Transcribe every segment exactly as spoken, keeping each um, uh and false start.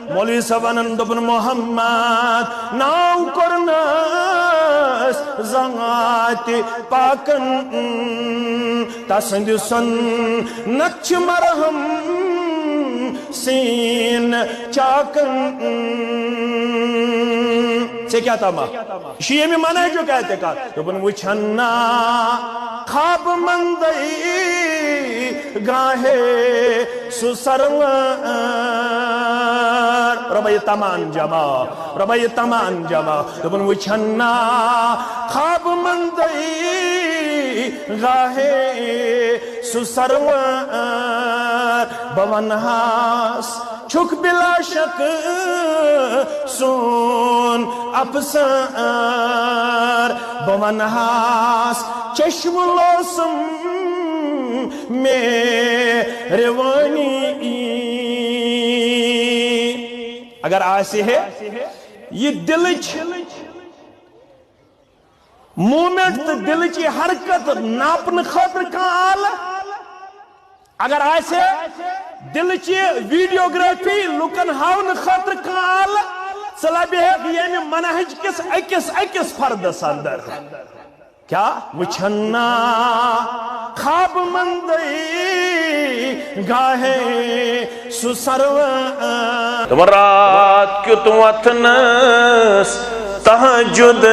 مولوی صٲب ونان، دوٚپُن، محمد ناو کوٚرنس زانٛہہ تہِ پاکن، تسٕنٛدِ سُنت چھِ مرہم سیٖن چاکن۔ ژےٚ کیٛاہ تما؟ یہِ چھُ ییٚمہِ منہجُک اعتقاد۔ دوٚپُن، وٕچھن نا خواب مندے گاہے سُہ سرور۔ رۄبا، یہِ تمان جمع، رۄبا، یہِ تمان جمع۔ دوٚپُن، وٕچھن نا خواب مندے گاہے سُہ سرور۔ بہٕ ونہاس چھُکھ بلا شک سون افسر۔ بہٕ ونہاس چشم لوسم مہروانی۔ اگر آسہِ ہے یہِ دلٕچ مومنٹ تہٕ دلٕچ یہِ حرکت ناپنہٕ خٲطرٕ کانٛہہ آلہٕ، اگر آسہِ ہے دلٕچ یہِ ویڈیوگرافی لُکن ہاونہٕ خٲطرٕ کانٛہہ آلہٕ، ژٕ لبہِ ہیکھ ییٚمہِ منہج کِس أکِس أکِس فردس اندر۔ کیا وٕچھن نا خواب مندے گاہے سُہ سرور۔ دوٚپُن، رات کیُتھ وۄتھنس تہجد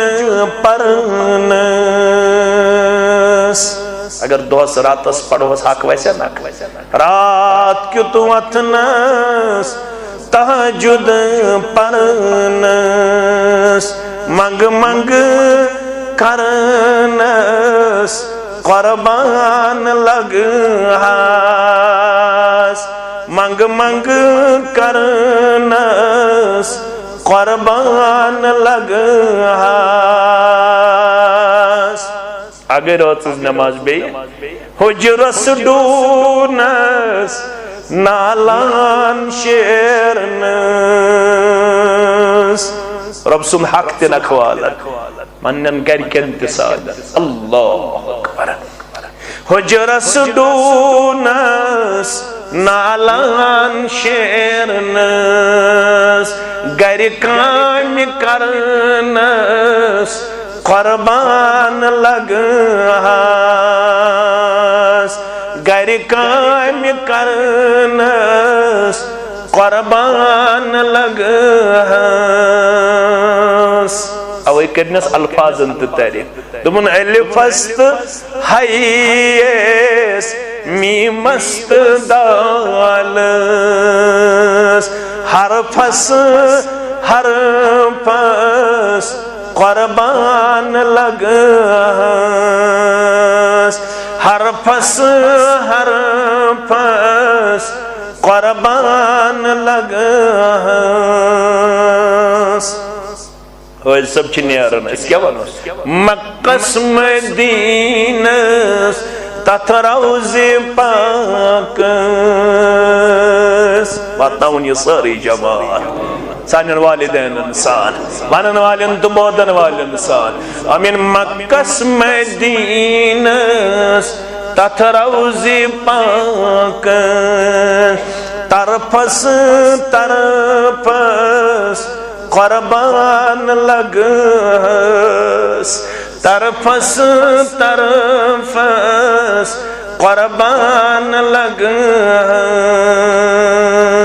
پرنس۔ اگر دۄہس راتس پرہوس حق وسہِ نا، رات کیُتھ وۄتھنس تہجد پرنس، منگ منگ کرنس قربان لگہاس، منگ منگ کرنس قربان لگہاس۔ اگر رٲژٕس نماز بیٚیہِ حُجرس ڈوٗنس نالان شیرنس۔ رۄب سُنٛد حق تہِ نکھوالن، پننٮ۪ن گرِکٮ۪ن تہِ سادن۔ اللہ اکبر۔ حُجرس ڈوٗنس نالان شیرنس، گرِ کامہِ کرنس قربان لگہاس، گرِ کامہِ کرنس قربان لگہاس۔ اوے کٔرنس الفاظن تہِ تعریف۔ دوٚپُن، الفس تہٕ ہیس، میمس تہٕ دالس، حرفس حرفس قربان لگہس، حرفس حرفس قربان لگہس۔ حٲج صٲب چھِ نیران، أسۍ کیٛاہ وَنوس؟ مکس مدینس تتھ روزِ پاکس۔ واتناوُن یہِ سٲرٕے جماعت سانٮ۪ن والدینن سان، ونن والٮ۪ن تہٕ بوزن والٮ۪ن سان۔ امین مکس مدینس تتھ روزِ پاکس، طرفس طرفس قربان لگہس، طرفس طرفس قربان لگہس۔